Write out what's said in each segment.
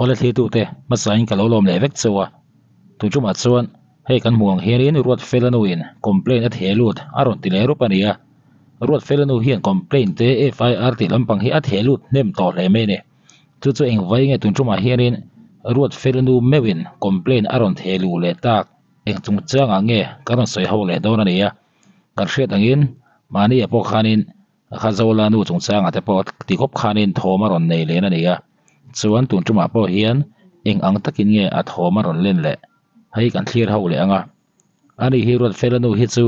Awle thlirtute hmasain ka lo lawm leh vek chauh a, tuchumah chuan hei kan hmuh ang hianin Ruatfela nuin complaint a theh lut a rawn ti leh rup a ni a, Ruatfela nu hian complaint te FIR tih lampang hi a theh lut hnem tawh hle mai a ni. Chu chu engvai nge tunchumah hianin Ruatfela nu meuhin complaint a rawn theh luh leh tak eng chungchangah nge ka rawn sawi ho leh dawn a ni a, kan hriat angin mahni ah pawh khanin A kha Zola nu chungchangah te pawh ti khawp khanin thawm a rawn nei len a ni a, chuan tun tumah pawh hian eng ang takin nge a thawm a rawn len leh hei kan thlir ho leh ang a. Ani hi Ruatfela nu hi chu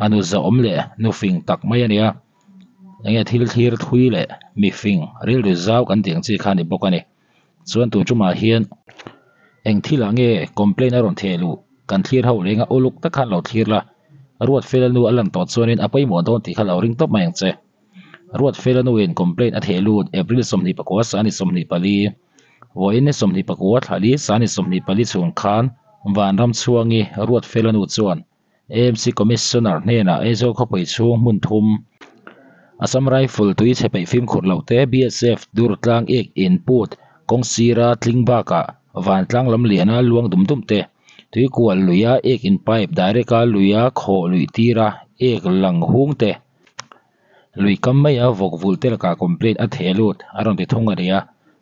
a nu zawhawm leh nu fing tak mai a ni a, enge thil thlir thui leh mi fing rilru zau kan tih ang chi kha a ni bawk a ni. Chuan tun tumah hian eng thilah nge complaint a rawn theh luh kan thlir ho leng a, uluk tak khan lo thlir la, Ruatfela nu a lan tawh chuanin a pawimawh dawn tih kha lo ring tawp mai ang che. Ruatfela nuin complaint a theh lut April 24 sani 24, vawiin ni 24 thlali sani 24 chhung khan Vanram chhuangi Ruatfela nu chuan AMC Commissioner hnenah Aizawl khawpui chhung hmun thum Assam Rifle tui chhe peih fimkhur loh te, BSF Durtlang ek input kawng sira tling bakah Vantlang lam liana luang dum dum te, Tuikual luia ek in pipe direct a luia khawh luih tir a ek lang hung te lui kam mai a vawk vulh te lakah complaint a theh lut a rawn ti thung a ni a.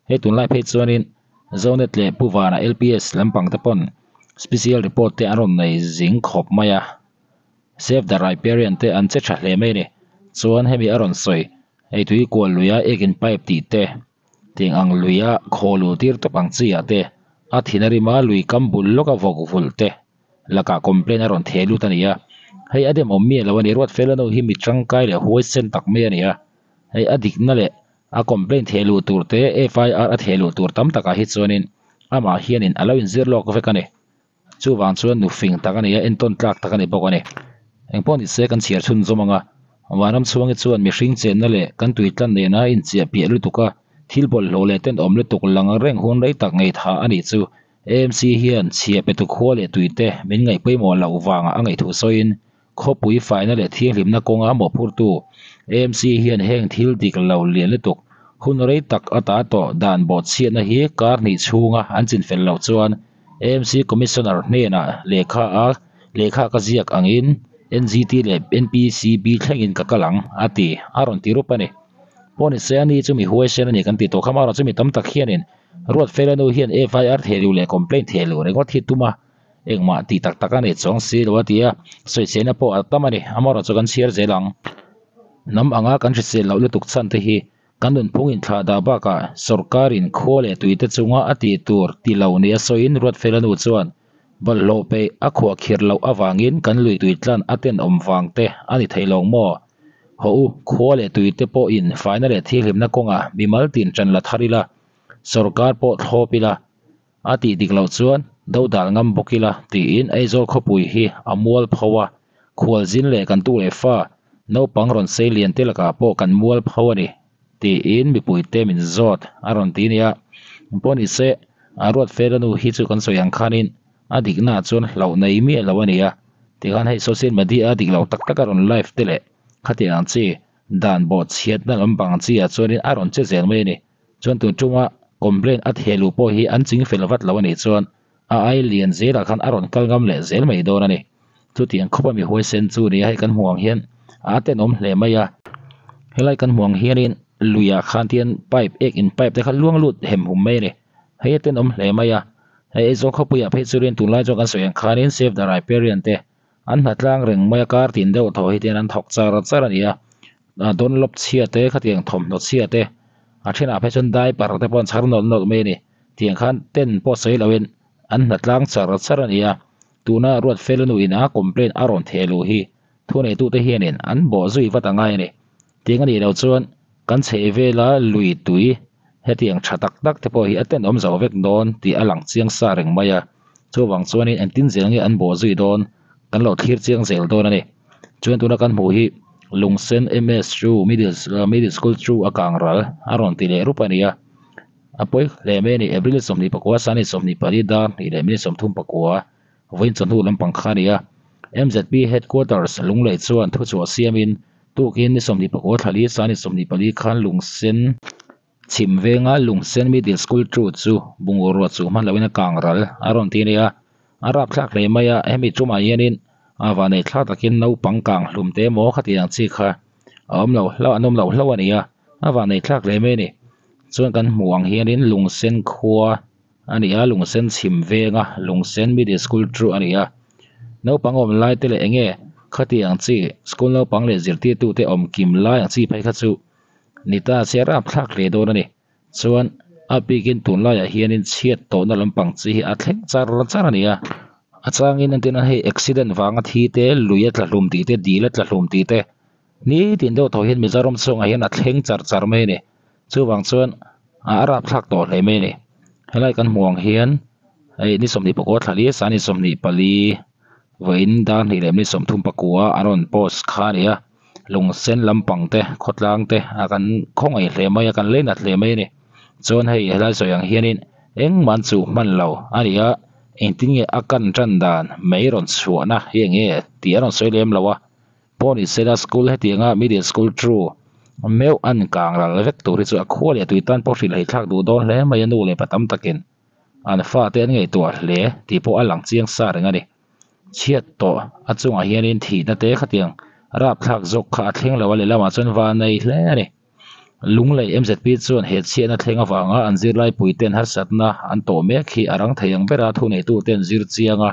Hei tunlai phei chuanin Zonet leh Pu Vana LPS lampang te pawn special report te an rawn nei zing khawp mai a. Save the Riparian te an che tha hle mai a ni. Chuan hemi a rawn sawi hei tuikual luia ek in pipe tih te Tiang ang luia khaw luh tir tawp ang chi ah te, a thin a rim a, lui kam bul lawk a vawk vulh te lakah complaint a rawn theh lut a ni a. Hei a dem awm miah lo a ni, Ruatfela nu hi mi tangkai leh huaisen tak mai a ni a. Hei a dikna leh a complaint theh luh tur te, FIR a theh luh tur tam takah hi chuanin amah hianin a lo inzir lawk vek a ni. Chuvang chuan nu fing tak a ni a, entawn tlak tak a ni bawk a ni. Engpawh ni se kan chhiar chhun zawm ang a, Vanram chhuangi chuan mihring chenna leh kan tui tlan nena a inchiah piah lutuk a, thil bawlhhlawh leh tenawm lutuk lang reng hun rei tak ngei tha a nih chu. AMC hian chhia pe tu khua leh tuite min ngaih pawimawh loh vangah a ngaih thu sawiin khawpui faina leh thianghlimna kawnga mawhphurtu AMC hian heng thil dik lo lian lutuk hun rei tak ata tawh dan bawhchhiatna hi kar hnih chhunga an chinfel loh chuan AMC Commissioner hnenah lehkha a lehkha ka ziak angin NGT leh NPCB thlengin ka kal ang a ti a rawn ti rup a ni. Pawh ni se a ni chu mi huaisen a ni kan ti tawh kha marawh chu mi tam tak hianin Ruatfela nu hian FIR theh luh leh complaint theh luh ringawt hi tum a engmah tih tak tak a nei chuang si lo a ti a, sawichheina pawh a tam a ni amarawh chu kan chhiar zel ang. Hnam anga kan hrisel loh lutuk chhan te hi Kan nunphung inthlah dah bakah sawrkarin khua leh tuite chunga a tih tur ti lo nia sawiin Ruatfela nu chuan bawlhhlawh peih a khuah khirh loh avangin kan lui tui tlan a tenawm vang te a ni thei lo maw? Haw u, khua leh tuite pawhin faina leh thianghlimna kawngah mimal tin ṭan la thar ila, sawrkar pawh thlawp ila, a tih dik loh chuan dodal ngam bawk ila tiin Aizawl khawpui hi a mual pho a, khualzin leh kan tu leh fa naupang rawn sei lian te lakah pawh kan mual pho a ni tiin mipuite min zawt a rawn ti nia. Pawh ni se a ruat fel anu hi chu kan sawi ang khanin a diknaah chuan hlauh nei miah lo a ni a, tikhan hei social media a dik lo tak tak a rawn live te leh khatiang ang chi dan bawhchhiatna lampang chi ah chuanin a rawn che zel mai a ni. Chuan tun ṭuma complaint a theh luh pawh hi an ching fel vat lo a nih chuan a ai lian zelah khan a rawn kal ngam leh zel mai dawn a ni. Chutiang khawpa mi huaisen chu nia hei kan hmuh ang hian a tenawm hle mai a. Helai kan hmuh ang hianin luiah khan tian pipe ek in pipe te kha luang lut hem hum mai a ni. Hei a tenawm hle mai a. Hei Aizawl khawpuiah phei churin tunlai chuan kan sawi ang khanin Save the Riparian te an hna tlang reng mai a kar tin deuh thaw hi tian an thawk char char a ni a. Dunlop chhia te khatiang thawmhnaw chhia te a thenah phei chuan diaper te pawh an chhar nawlh nawlh mai a ni tiang khan tent pawh sawi loin an hna tlang char char a ni a tuna Ruatfela nu ina complaint a rawn theh luh hi thuneitute hianin an bawh zui vat a ngai a ni tiang a nih loh chuan kan chheh vela lui tui hetiang tha tak tak te pawh hi a tenawm zo vek dawn tih a lang chiang sa reng mai a chuvang chuanin engtin zel nge an bawh zui dawn kan lo thlir chiang zel dawn a ni. Chuan tuna kan hmuh hi Lungsen MS chu middle middle school chu a kang ral a rawn ti leh rup a ni a a pawi hle mai a ni April 24 sani 24 dar hnih leh minute 34 vawiin chawhnu lampang kha a ni a MZP headquarters Lunglei chuan thuchhuah siamin tukin ni 24 thlali sani 24 khan Lungsen. Chhim venga Lungsen Middle School 2 chu bungrua chu hman loin a kang ral a rawn ti a ni a. A rapthlak hle mai a, hemi tumah hianin a vanei thlak takin naupang kang hlum te emaw khatiang chi kha a awm lo hlauh an awm lo hlauh a ni a, a vanei thlak hle mai a ni. Chuan kan hmuh ang hianin Lungsen khua a ni a, Lungsen chhim venga Lungsen Middle School chu a ni a. Naupang awm lai te leh eng nge khatiang chi school naupang leh zirtirtu te awm kim lai ang chi phei kha chu ni ta se a rapthlak hle dawn a ni. Chuan a bikin tunlaiah hianin chhiat tawhna lampang chi hi a thleng char char a ni a. A changin entirna hei accident vanga thi te, lui a tla hlum tih te, dil a tla hlum tih te nitin deuh tawh hian Mizoram chhungah hian a thleng char char mai a ni. Chuvang chuan a rapthlak tawh hle mai a ni. Helai kan hmuh ang hian hei ni 24 thla li sani 24 vawiin dar hnih leh ni 34 a rawn post kha a ni a. Lungsen lampang te khawtlang te a kan khawngaih hle mai a kan leinat hle mai a ni. Chuan hei helai sawi ang hianin engmah an chuh hman lo a ni a, engtin nge a kan tan dan mai rawn chhuahna hi eng nge tih a rawn sawi lem lo a. Pawh ni sela school hetianga middle school chu meuh an kang ral vek tur hi chu a khua leh tui tan pawh hrilh hei thlak duh dawn hle mai a nu leh pa tam takin an fate an ngaihtuah hle tih pawh a lang chiang sa reng a ni. Chhiat tawh a chungah hianin thihna te khatiang rapthlak zawk kha a thleng lo a lehlamah chuan va nei hle a ni. Lunglei MZP chuan he chhiatna thleng avanga an zirlai puiten harsatna an tawh mek hi a rang thei ang bera thuneituten zir chianga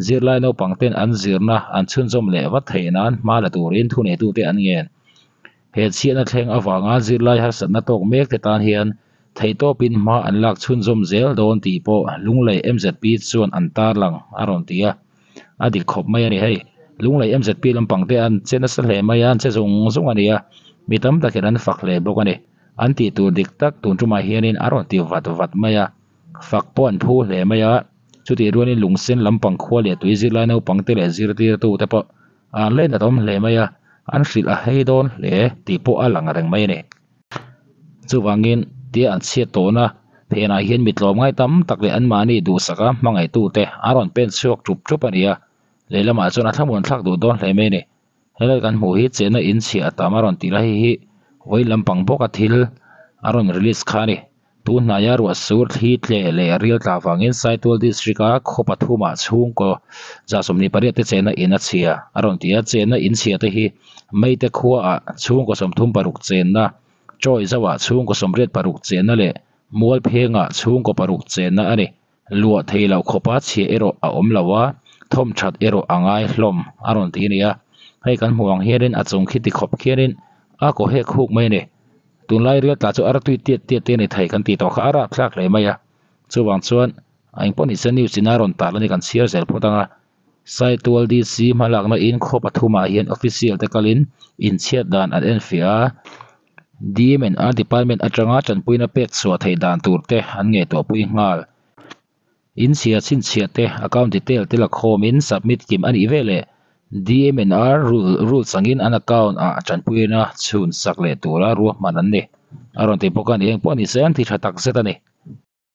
zirlai naupangten an zirna an chhunzawm leh vat theih nan hma la turin thuneitute an ngen. He chhiatna thleng avanga zirlai harsatna tawk mek te tan hian theihtawpin hma an lak chhunzawm zel dawn tih pawh Lunglei MZP chuan an tarlang a rawn ti a. A dik khawp mai a ni hei. Lunglei MZP lampang te an che nasa hle mai a, an che zung zung a ni a. Mi tam takin an fak hle bawk a ni. An tih tur dik tak tun tumah hianin a rawn ti vat vat mai a. Fak pawh an phu hle mai a. Chutih rualin Lungsen lampang khua leh tui zirlai naupang te leh zirtirtu te pawh an lainat awm hle mai a, an hrilh a hei dawn hle tih pawh a lang reng mai a ni. Chuvangin tia an chhiat tawhna phenah hian mi tlawmngai tam tak leh anmahni duhsaka hmangaihtute a rawn pen chhuak ṭup ṭup a ni a, lehlamah chuan a thlamuan thlak duh dawn hle mai a ni. Helai kan hmuh hi chenna in chhiah a tam a rawn tih lai hei hi vawi lampang bawka thil a rawn release kha a ni. Tun hnaia ruah sur thli tle leh rial tla vangin Saitual District-a khaw pathumah chhungkaw 28 te chenna in a chhia a rawn ti a, chenna in chhia te hi Meite khuaah chhungkaw 36 chenna, Chawi Zauah chhungkaw 86 chenna leh Mualphengah chhungkaw paruk chenna a ni. Luah thei loh khawpa chhia erawh a awm lo a, thawm that erawh a ngai hlawm a rawn ti a ni a. Hei kan hmuh ang hianin a chung khi ti khawp khianin a kaw hek huk mai a ni. Tunlai rial tla chu artui tiat tiat te a ni thei kan tih tawh kha a rapthlak hle mai a. Chuvang chuan engpawh nise news in a rawn tarh la ni kan chhiar zel phawt ang a. Saitual DC hmalakna in khaw pathumah hian official te kalin inchhiat dan an enfiah a. DMNR department atanga tanpuina pek chhuah theih dan tur te an ngaihtuahpui nghal. Inchhia chhinchhiah te account detail te la khawmin submit kim a nih veleh DMNR rules angin an account ah tanpuina chhun sak leh tura ruahman an ni. A rawn ti bawk a ni. Engpawh ni se an ti tha tak zet a ni.